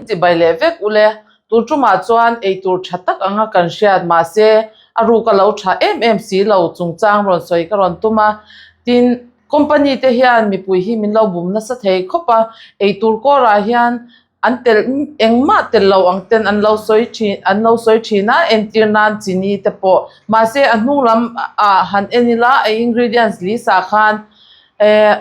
Chibai leh vek ule, tun tumah chuan eitur tha tak anga kan hriat mahse a ruk a lo tha em em si lo chungchang rawn sawi ka rawn tum a. Tin, company te hian mipui hi min lo bum nasa thei khawp a, eitur kawrah hian an tel engmah tel lo ang ten an lo sawi thin an lo sawi thin a, entir nan chini te pawh mahse a hnung lam ah han en ila a ingredients list ah khan eh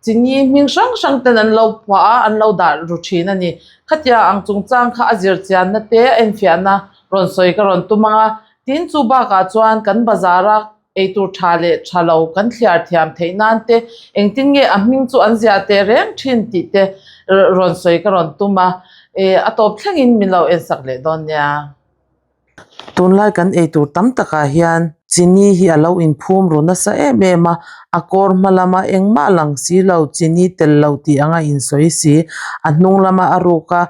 Chini hming hrang hrang ten an lo phuah a, an lo dah ru thin a ni. Khatia ang chungchang kha a zir chianna te a enfiahna rawn sawi ka rawn tum ang a, tin chu bakah chuan kan bazar a eitur tha leh tha lo kan thliar thiam theih nan te engtin nge a hming chu an ziah teh reng thin tih te rawn sawi ka rawn tum a, eh a tawp thlengin min lo ensak leh dawn nia. Tunlai kan eitur tam takah hian chini hi a lo inphum ru nasa em em a, a kawr hma lama engmah lang si lo chini tel lo tih anga insawi si, a hnung lama a ruk a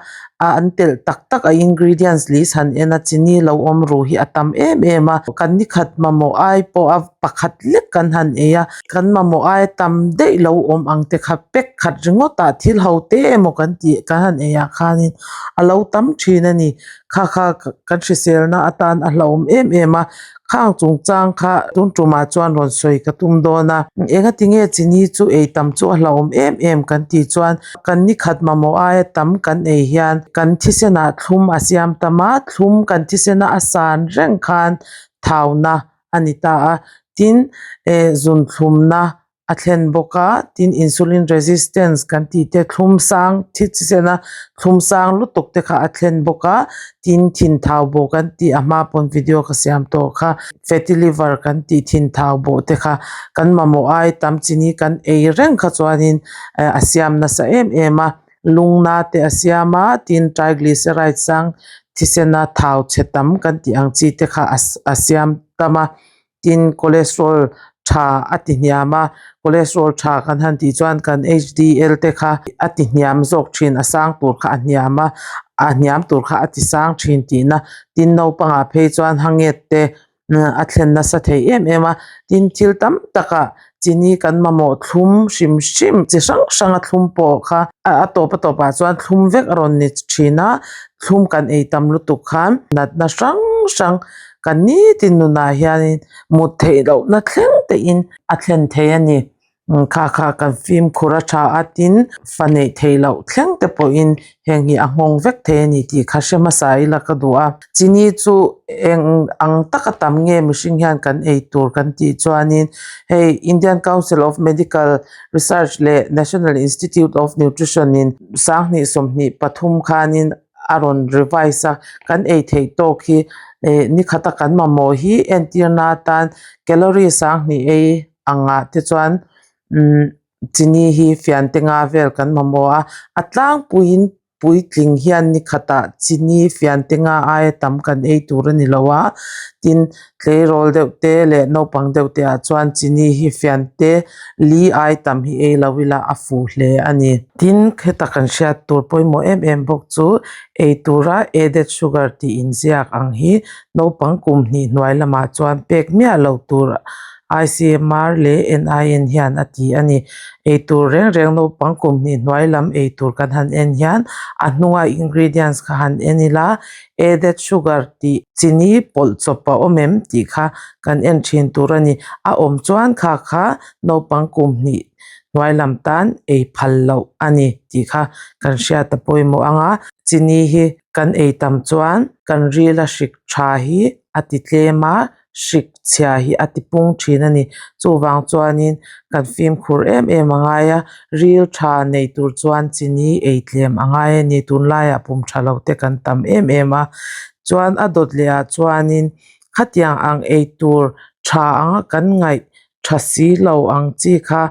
a an telh tak tak a ingredients list han en a chini lo awm ru hi a tam em em a, kan ni khat mamawh ai pawh a pakhat lek kan han ei a, kan mamawh aia tam daih lo awm ang te kha pack khat ringawt ah thil ho te emaw kan tih kan han ei ah khanin a lo tam thin a ni. Kha kha kan hriselna atan a hlauhawm em em a, khang chungchang kha tun tumah chuan rawn sawi ka tum dawn a, engati nge chini chu ei tam chu a hlauhawm em em kan tih chuan kan ni khat mamawh aia tam kan ei hian kan thisenah thlum a siam tam a, thlum kan thisena a san reng khan thauna a ni ta a, tin eh zunthlumna a thlen bawk a tin insulin resistance kan tih te thlum sang thi chisena thlum sang lutuk te kha a thlen bawk a tin thin thau bawh kan tih a hma pawn video ka siam tawh kha fatty liver kan tih thin thau bawh te kha kan mamawh ai tam chini kan ei reng kha chuanin eh a siam nasa em em a lungna te a siam a tin triglyceride sang thisena thau chhe tam kan tih ang chi te kha a siam tam a. Tin, cholesterol tha a ti hniam a, cholesterol tha kan han tih chuan kan H_D_L te kha a ti hniam zawk thin a sang tur kha a hniam a, a hniam tur kha a ti sang thin tihna tin naupangah phei chuan hanget te a thlen nasa thei em em a, tin thil tam takah chini kan mamawh thlum hrim hrim chi hrang hrang a thlum pawh kha a tawp a tawpah chuan thlum vek a rawn ni thin a, thlum kan ei tam lutuk khan natna hrang hrang Kan nitin nunah hianin mut theih lohna thleng tein a thlen thei a ni. Kha kha kan fimkhur a tha a tin fa neih theih loh thleng te pawhin heng hi a nghawng vek thei a ni tih kha hre hmasa ila ka duh a. Chini chu eng ang taka tam nge mihring hian kan ei tur kan tih chuanin hei Indian Council of Medical Research leh National Institute of Nutrition in sanghnih 23 khanin a rawn revise a kan ei theih tawk hi eh ni khata kan mamawh hi entirna atan calorie sanghnih ei angah te chuan umm chini hi fian te nga vel kan mamawh a a tlangpuiin puitling hian ni khatah chini fian te nga aia tam kan ei tur a ni lo a tin tleirawl deuh te leh naupang deuh te ah chuan chini hi fian te li ai tam hi ei lo ila a fuh hle a ni. Tin, heta kan hriat tur pawimawh em em bawk chu ei tura added sugar tih inziak ang hi naupang kum hnih hnuai lamah chuan pek miah lo tur ICMR leh NIN hian a ti a ni. Ei tur reng reng naupang kum hnih hnuai lam ei tur kan han en hian a hnunga ingredients kha han en ila added sugar tih chini pawlh chawp a awm em tih kha kan en thin tur a ni. A awm chuan kha kha naupang kum hnih hnuai lam tan ei phal loh a ni tih kha kan hriat a pawimawh ang a, chini hi kan ei tam chuan kan ril a hrik tha hi a ti tlem a, hrik chhia hi a ti pung thin a ni. Chuvang chuanin kan fimkhur em em a ngai a, ril tha nei tur chuan chini ei tlem a ngai a ni. Tunlaiah pum tha lo te kan tam em em a, chuan a dawt leh ah chuanin khatiang ang ei tur tha anga kan ngaih tha si lo ang chi kha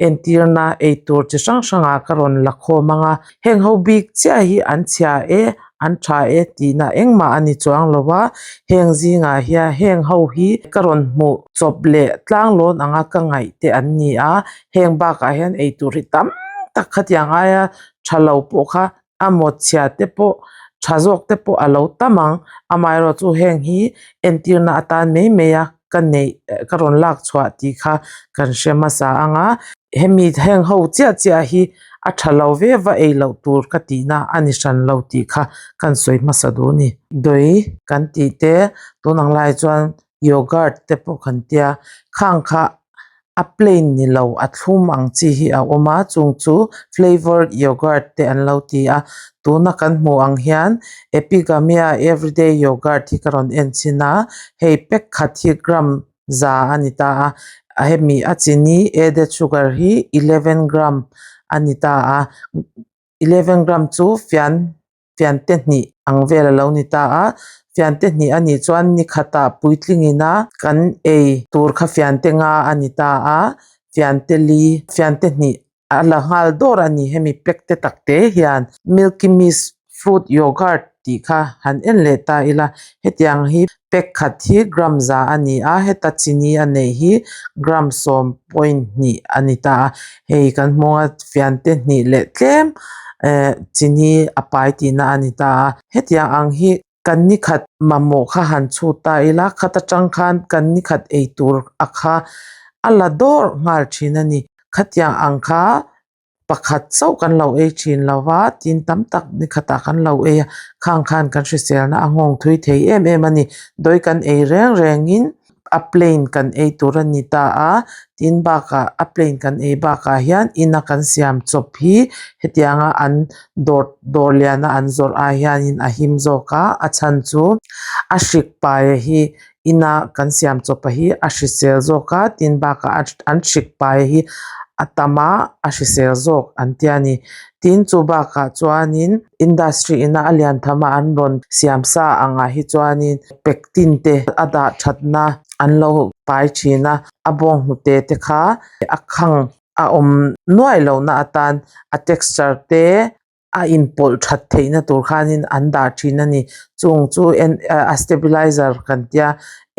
entirna eitur chi hrang hrangah ka rawn la khawm ang a, heng ho bik chiah hi an chhia e an tha e tihna engmah a ni chuang lo a, heng zingah hian heng ho hi ka rawn hmuh chawp leh tlanglawn anga ka ngaih te an ni a, heng bakah hian eitur hi tam tak khatiang aia tha lo pawh kha a mawt chhia te pawh tha zawk te pawh a lo tam ang amaherawh chu heng hi entirna atan mai mai a ka neih ka rawn lak chhuah tih kha kan hre hmasa ang a hemi heng ho chiah chiah hi. A tha lo ve va ei loh tur ka tihna a ni hran lo tih kha kan sawi hmasa duh a ni. Dawih kan tih te tun ang lai chuan yogurt te pawh kan tia khang kha a plain ni lo a thlum ang chi hi a awm a chung chu flavoured yogurt te an lo ti a tuna kan hmuh ang hian epigamia everyday yogurt hi ka rawn en chhin a hei pack khat hi gram za a ni ta a hemi a chini added sugar hi 11 gram a ni ta a 11 gram chu fian fiante hnih ang vel a lo ni ta a fiante hnih a nih chuan ni khatah puitling ina kan ei tur kha fiante nga a ni ta a fiante li fiante hnih a la nghal dawr a ni hemi pack te tak te hian milky mist fruit yogurt tih kha han en leh ta ila hetiang hi pack khat hi gram za a ni a heta chini a neih hi gram sawm point hnih a ni ta a hei kan hmu a fiante hnih leh tlem eh chini a pai tihna a ni ta a hetiang ang hi kan ni khat mamawh kha han chhut ta ila khat atang khan kan ni khat ei tur a kha a la dawr nghal thin a ni khatiang ang kha pakhat chauh kan lo ei thin lova tin tam tak ni khatah kan lo ei a khang khan kan hriselna a nghawng thui thei em em a ni dawi kan ei reng rengin a plain kan ei tur a ni ta a tin bakah a plain kan ei bakah hian ina kan siam chawp hi hetianga an dawr dawr liana an zawrh ah hianin a him zawk a a chhan chu a hrik pai hi ina kan siam chawp a hi a hrisel zawk a tin bakah an hrik pai hi a tam a a hrisel zawk an tia a ni tin chu bakah chuanin industry ina a lian tham a an rawn siam sa angah hi chuanin pectin te a dah thatna an lo pai thin a a bawng hnute te kha a khang a awm nuai lohna atan a texture te a inpawlh that theihna tur khanin an dah thin a ni chung chu en a stabilizer kan tia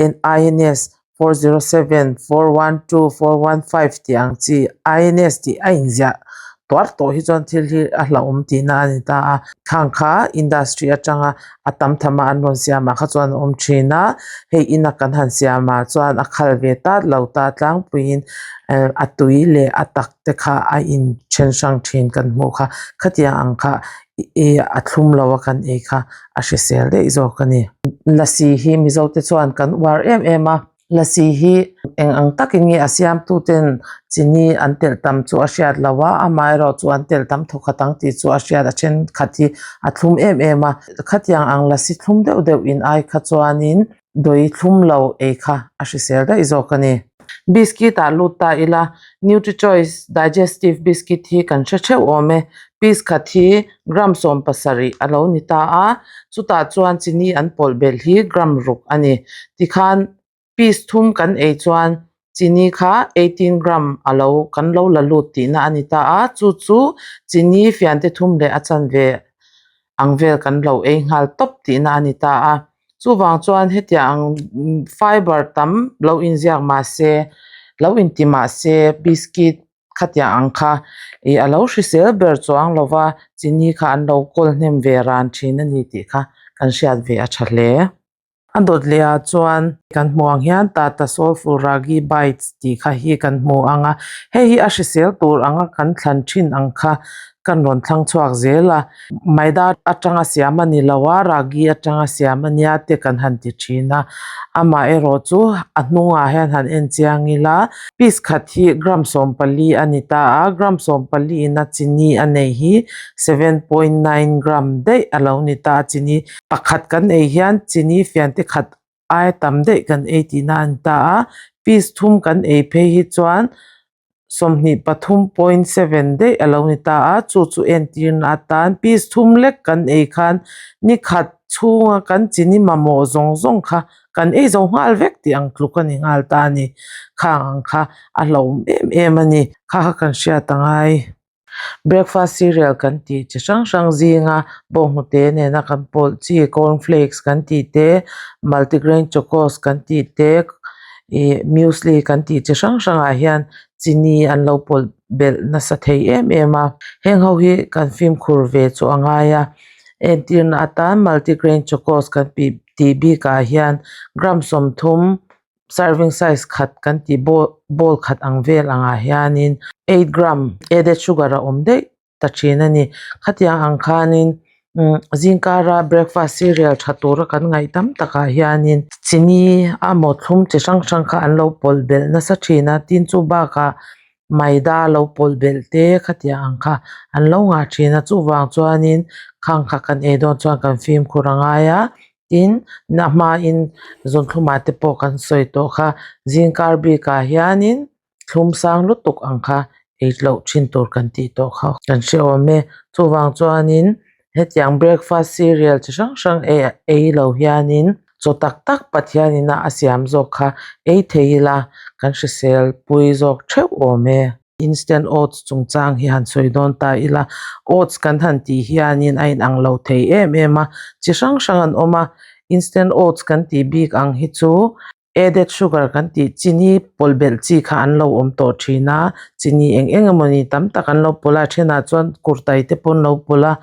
ins 407 412 415 tih ang chi ins tih a inziah tuar tawh hi chuan thil hi a hlauhawm tihna a ni ta a khang kha industry atanga a tam tham a an rawn siamah kha chuan a awm thin a hei ina kan han siamah chuan a khal ve tat lo ta tlangpuiin a tui leh a tak te kha a in then hrang thin kan hmuh kha khatiang ang kha a thlum lo a kan ei kha a hrisel daih zawk a ni lasi hi mizo te chuan kan uar em em a lasi hi eng ang takin nge a siamtu ten chini an telh tam chu a hriat lo a amaherawh chu an telh tam thawkhat ang tih chu a hriat a thenkhat hi a thlum em em a khatiang ang lasi thlum deuh deuh in ai kha chuanin dawi thlum lo ei kha a hrisel daih zawk a ni. Biscuit ah lut ta ila Nutri-Choice digestive biscuit hi kan hre theuh awm e piece khat hi gram 70 a lo ni ta a chutah chuan chini an pawlh belh hi gram ruk a ni tikhan piece thum kan ei chuan chini kha 18 gram a lo kan lo la lut tihna a ni ta a chu chu chini fiante thum leh a chanve ang vel kan lo ei nghal tawp tihna a ni ta a chuvang chuan hetiang fiber tam lo inziak mahse lo inti mahse biscuit khatiang ang kha ih a lo hrisel ber chuang lova chini kha an lo kawl hnem ve ran thin a ni tih kha kan hriat ve a tha hle. A dawt leh ah chuan kan hmuh ang hian Tata Soulful Ragi Bites tih kha hi kan hmu ang a hei hi a hrisel tur anga kan thlan thin ang kha kan rawn thlang chhuak zel a maida atanga siam a ni lo a ragi atanga siam a nia te kan han ti thin a amaherawh chu a hnungah hian han en chiang ila piece khat hi gram 14 a ni ta a gram 14 in a chini a nei hi 7.9 gram daih a lo ni ta a chini pakhat kan ei hian chini fiante khat ai tam daih kan ei tihna a ni ta a piece thum kan ei phei hi chuan 23.7 daih a lo ni ta a chu chu entirna atan piece thum lek kan ei khan ni khat chhunga kan chini mamawh zawng zawng kha kan ei zo nghal vek tih ang tluk a ni nghal ta a ni khang ang kha a hlauhawm em em a ni kha kha kan hriat angai. Breakfast cereal kan tih chi hrang hrang zinga bawnghnute nena kan pawlh chi cornflakes kan tih te multigrain chocos kan tih te ih muesli kan tih chi hrang hrangah hian chini an lo pawlh belh nasa thei em em a heng ho hi kan fimkhur ve chu a ngai a entirna atan multigrain chocos kan tih bikah hian gram 30 serving size khat kan tih bowl bowl khat ang vel angah hianin 8 gram added sugar a awm daih. ta thin a ni. Khatiang ang khanin umm zingkara breakfast cereal tha tura kan ngaih tam takah hianin chini a maw thlum chi hrang hrang kha an lo pawlh belh nasa thin a tin chu bakah maida lo pawlh belh te khatiang ang kha an lo ngah thin a chuvang chuanin khang kha kan ei dawn chuan kan fimkhur a ngai a tin a hmain zawnthlumah te pawh kan sawi tawh kha zingkar bikah hianin thlum sang lutuk ang kha ei loh thin tur kan tih tawh kha kan hre awm e chuvang chuanin hetiang breakfast cereal chi hrang hrang ei ei lo hianin chaw tak tak Pathian ina a siam zawk kha ei thei ila kan hrisel pui zawk theuh awm e. Instant oats chungchang hi han sawi dawn ta ila oats kan han tih hianin a inang lo thei em em a chi hrang hrang an awm a instant oats kan tih bik ang hi chu Added sugar kan tih chini pawlh belh chi kha an lo awm tawh thin a, chini eng eng emawni tam tak an lo pawlh a, a thenah chuan kurtai te pawh an lo pawlh a,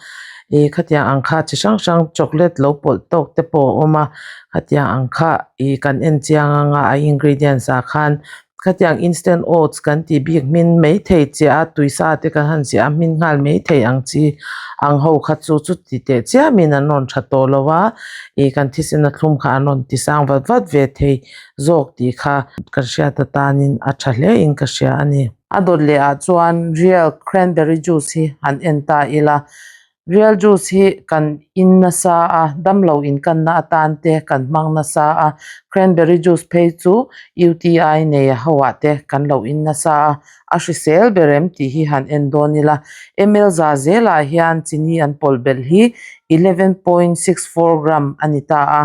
ih khatiang ang kha chi hrang hrang chocolate lo pawlh tawk te pawh a awm a, khatiang ang kha ih kan en chiang ang a, a ingredients ah khan khatiang instant oats kan tih bik hmin mai thei chiah a tuisa te kan han ziah a hmin nghal mai thei ang chi ang ho kha chu chuti teh chiamin an rawn tha tawh lo a. Ih kan thisen a thlum kha an rawn ti sang vat vat ve thei zawk tih kha kan hriat atanin a tha hle in ka hria a ni. A dawt leh ah chuan real cranberry juice hi han en ta ila real juice hi kan in nasa a damlo in kanna atan te kan hmang nasa a cranberry juice phei chu UTI nei a ho ah te kan lo in nasa a a hrisel ber em tih hi han en dawn ila ml za zelah hian chini an pawlh belh hi 11.64 gram a ni ta a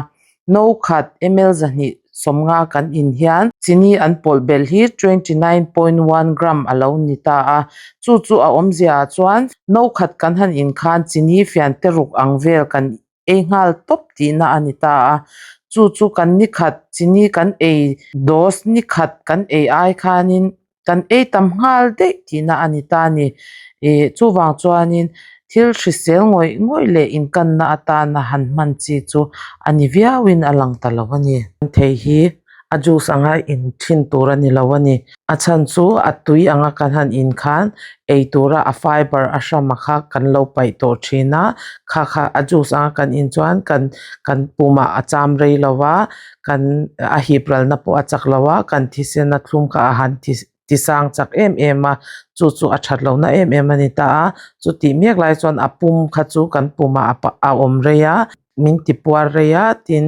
no khat ml zahnih sawmnga kan in hian chini an pawlh belh hi 29.1 gram a lo ni ta a chu chu a awmzia ah chuan no khat kan han in khan chini fian te ruk ang vel kan ei nghal tawp tihna a ni ta a, chu chu kan ni khat chini kan ei dose ni khat kan ei ai khanin kan ei tam nghal daih tihna a ni ta a ni. Ih chuvang chuanin thil hrisel ngawih ngawih leh inkanna atana han hman chi chu a ni viauin a lang ta lo a ni. Thei hi a juice anga in thin tur a ni lo a ni. A chhan chu a tui anga kan han in khan ei tura a fiber a hrama kha kan lo paih tawh thin a, kha kha a juice anga kan in chuan kan kan pumah a cham rei lo a, kan a hip ralna pawh a chak lo a, kan thisen a thlum kha a han thi ti sang chak em em a, chu chu a that lohna em em a ni ta a, chutih mek lai chuan a pum kha chu kan pumah a a awm rei a, min ti puar rei a, tin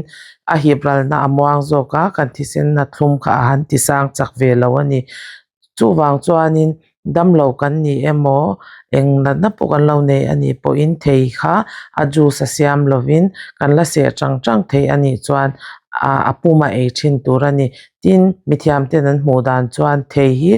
a hip ralna a muang zawk a, kan thisen a thlum kha a han ti sang chak ve lo a ni. Chuvang chuanin damlo kan ni emaw eng natna pawh kan lo nei a nih pawhin thei kha a juice a siam lovin kan la seh chang chang thei a nih chuan a pum a ei thin tur a ni. Tin, mithiam ten an hmuh dan chuan thei hi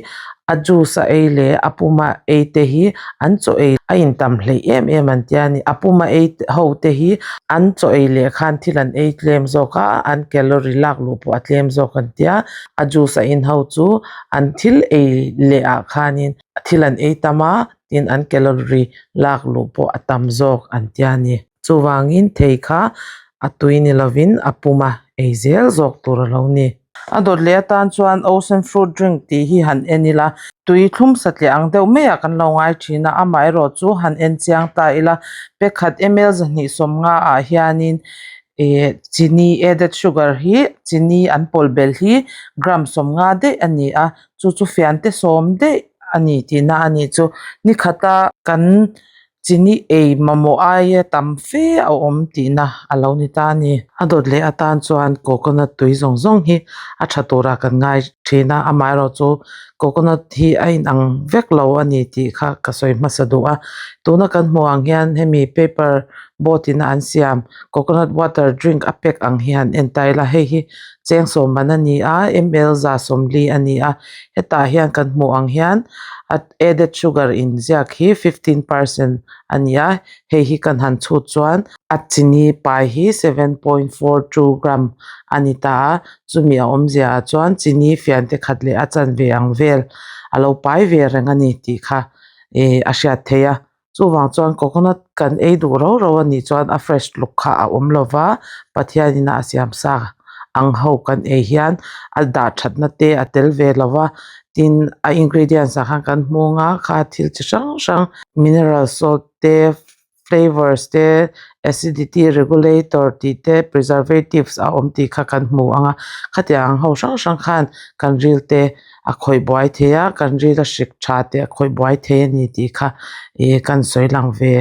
a juice a ei leh a puma ei te hi an chaw ei a intam hleih em em an tia a ni. A puma ei ho te hi an chaw ei leh khan thil an ei tlem zawk a, an calorie lak luh pawh a tlem zawk an tia. A juice a in ho chu an thil ei leh ah khanin thil an ei tam a, tin an calorie lak luh pawh a tam zawk an tia a ni. Chuvangin thei kha a tui ni lovin a puma ei zel zawk tur a lo ni. A dawt leh atan chuan ocean fruit drink tih hi han en ila tui thlum satliah ang deuh maiah kan lo ngai thin a, amaherawh chu han en chiang ta ila pakhat ml 250 ah hianin ih chini added sugar hi chini an pawlh belh hi gram 50 daih a ni a, chu chu fiante sawm daih a ni tihna a nih chu. Nikhata kan Chini ei mamawh aia tam fe a awm tihna a lo ni ta a ni. A dawt leh atan chuan coconut tui zawng zawng hi a tha turah kan ngai thin a, amaherawhchu coconut hi a inang vek lo a ni tih kha ka sawi hmasa duh a. Tuna kan hmuh ang hian hemi paper boat in a an siam coconut water drink a pack ang hi han en ta ila hei hi cheng sawm man a ni a, ml 140 a ni a, hetah hian kan hmuh ang hian a added sugar inziak hi 15 percent a ni a, hei hi kan han chhut chuan a chini pai hi 7.42 gram a ni ta a, chumi a awmzia ah chuan chini fian te khat leh a chanve ang vel a lo pai ve reng a ni tih kha ih a hriat theih a. Chuvang chuan coconut kan ei duh rau rau a nih chuan a fresh luk kha a awm lo va, Pathianin a siam sa ang ho kan ei hian a dah thatna te a tel ve lo va tin a ingredients ah khan kan hmung a kha thil chi hrang hrang mineral salt te flavours te acidity regulator tih te preservatives a awm tih kha kan hmu ang a khatiang ang ho hrang hrang khan kan ril te a khawih buai thei a kan ril a hrik tha te a khawih buai thei a ni tih kha ih kan sawi lang ve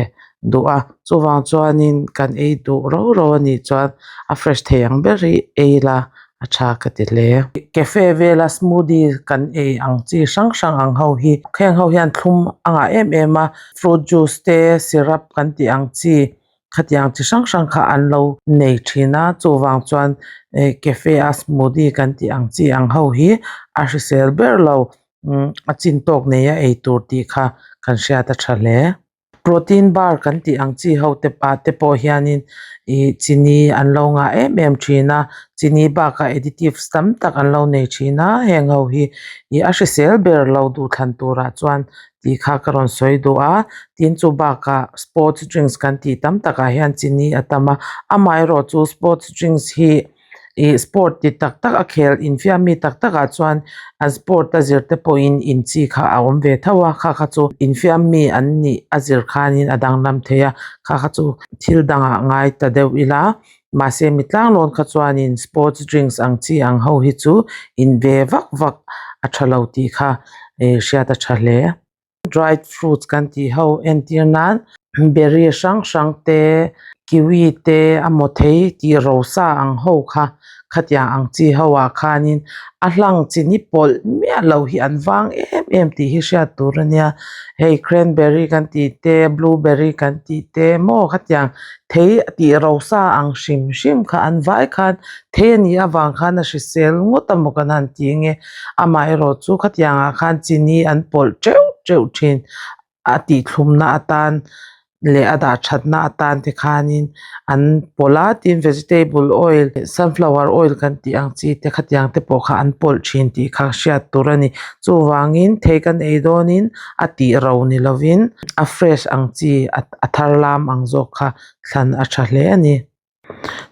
duh a chuvang chuanin kan ei duh rau rau a nih chuan a fresh thei ang ber hi ei ila a tha ka ti hle. Cafe vela smoothie kan ei ang chi hrang hrang ang ho hi heng ho hian thlum a ngah em em a fruit juice te syrup kan tih ang chi khatiang chi hrang hrang kha an lo nei thin a chuvang chuan eh cafe a smoothie kan tih ang chi ang ho hi a hrisel ber lo umm a chin tawk nei a ei tur tih kha kan hriat a tha hle. Protein bar kan tih ang chi ho te ah te pawh hianin ih chini an lo ngah em em thin a chini bakah additives tam tak an lo nei thin a heng ho hi ih a hrisel ber lo duhthlan turah chuan tih kha ka rawn sawi duh a tin chu bakah sports drinks kan tih tam takah hian chini a tam a amaherawh chu sports drinks hi ih sport ti tak tak a khel infiam mi tak tak ah chuan an sport a zir te pawhin in chi kha a awm ve tho a kha kha chu infiam mi an nih a zir khanin a danglam thei a kha kha chu thil dangah ngai ta deuh ila mahse mi tlanglawn kha chuanin sports drinks ang chi ang ho hi chu in ve vak vak a tha lo tih kha ih hriat a tha hle. Dried fruits kan tih ho entir nan berry hrang hrang te kiwi te a maw thei tih rosa ang ho kha khatiang ang chi ho ah khanin a hlang chi ni pawlh miah loh hi an vang em em tih hi hriat tur a nia hei cranberry kan tih te blueberry kan tih te maw khatiang thei tih rosa ang hrim hrim kha an vai khan thei a nih avang khan a hrisel ngawt a maw kan han ti nge amaherawh chu khatiang ah khan chini an pawlh teuh teuh thin a tih thlumna atan leh a dah thatna atan te khanin an pawlh a tin vegetable oil sunflower oil kan tih ang chi te khatiang te pawh kha an pawlh thin tih kha hriat tur a ni chuvangin thei kan ei dawnin a tih ro ni lovin a fresh ang chi a thar lam ang zawk kha thlan a tha hle a ni.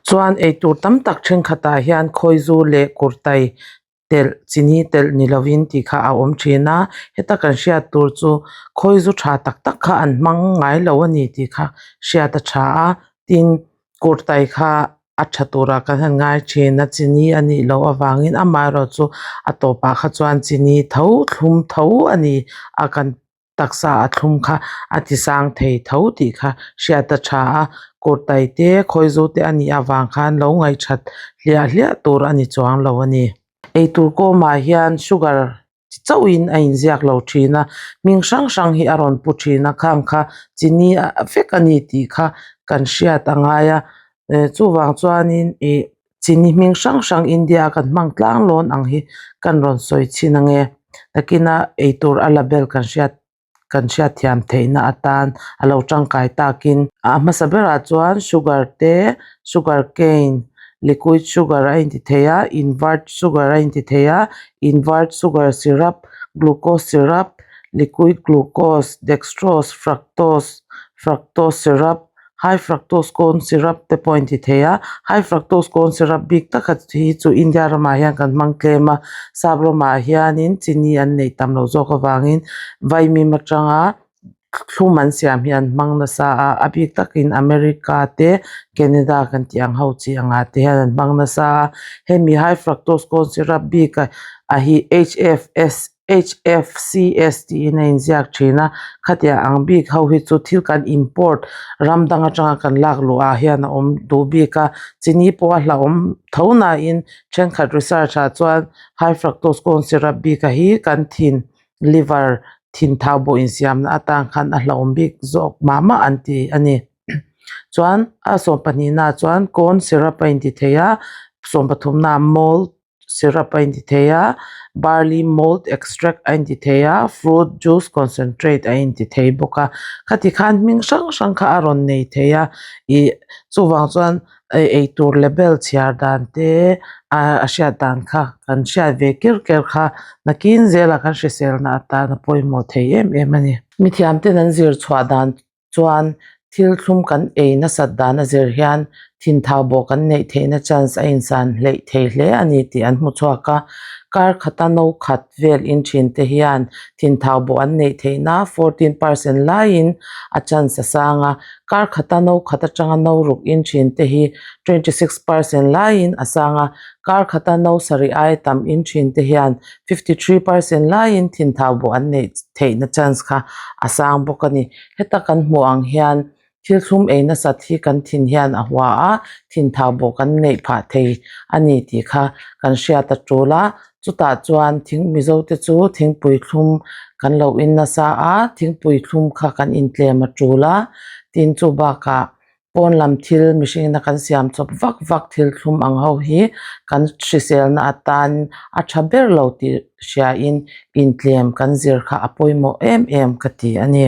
Chuan eitur tam tak thenkhatah hian khawizu leh kurtai telh chini telh ni lovin tih kha a awm thin a heta kan hriat tur chu khawizu tha tak tak kha an hmang ngai lo a ni tih kha hriat a tha a tin kurtai kha a tha turah kan han ngai thin a chini a nih loh avangin amaherawhchu a tawpah kha chuan chini tho thlum tho a ni a kan taksa a thlum kha a ti sang thei tho tih kha hriat a tha a kurtai te khawizu te a nih avang khan lo ngaihthat hliah hliah tur a ni chuang lo a ni. Eitur kawmah hian sugar chi chauhin a inziak lo thin a hming hrang hrang hi a rawn pu thin a khang kha chini vek a ni tih kha kan hriat a ngai a chuvang chuanin ih chini hming hrang hrang India a kan hmang tlang lawn ang hi kan rawn sawi chhin ange takina eitur a label kan hriat kan hriat thiam theihna atan a lo tangkai takin a hmasa berah chuan sugar te sugar cane liquid sugar a inti thei a invert sugar a inti thei a invert sugar syrup glucose syrup liquid glucose dextrose fructose fructose syrup high fructose corn syrup te pawh a inti thei a high fructose corn syrup bik tak hi chu India ramah hian kan hmang tlem a sap ramah hianin chini an neih tam loh zawk avangin vaimim atanga thlum an siam hi an hmang nasa a a bik takin America te Canada kan tih ang ho chi angah te hian an hmang nasa a hemi high fructose corn syrup bik a hi H_F_S H_F_C_S tiin a inziak thin a khatiang ang bik ho hi chu thil kan import ram dang atanga kan lak luh ah hian a awm duh bik a chini pawh a hlauhawm tho nain thenkhat research ah chuan high fructose corn syrup bik a hi kan thin liver thin thau bawh insiamna atan khan a hlauhawm bik zawk mah mah an ti a ni chuan a sawmpahnihna ah chuan corn syrup a inti thei a sawmpathumna ah malt syrup a inti thei a barley malt extract a inti thei a fruit juice concentrate a inti thei bawk a khati khan hming hrang hrang kha a rawn nei thei a ih chuvang chuan eitur label chhiar dan te a hriat dan kha kan hriat ve ker ker kha nakin zela kan hriselna atan a pawimawh thei em em a ni. Mithiam ten an zir chhuah dan chuan. Thil thlum kan ei nasat dan a zir hian thinthau bawh kan neih theihna chance a insan hleih thei hle a ni tih an hmu chhuak a. Kar khata no khat vel in thin te hian thinthau bawh an neih theihna 14% laiin a chance a sang a. Kar khata no khat atanga no ruk in thin te hi 26% laiin a sang a. Kar khata no sarih ai tam in thin te hian 53% laiin thinthau bawh an neih theihna chance kha a sang bawk a ni. Heta kan hmuh ang hian thil thlum ei nasat hi kan thin hian a hua a, thin thau bawh kan neih phah thei a ni tih kha kan hriat a tul a. Chutah chuan thing Mizo te chu thingpui thlum kan lo in nasa a, thingpui thlum kha kan intlem a tul a, tin chu bakah Pawn lam thil mihringna kan siam chawp vak vak thil thlum ang ho hi kan hriselna atan a tha ber lo tih hriain intlem kan zir kha a pawimawh em em ka ti a ni.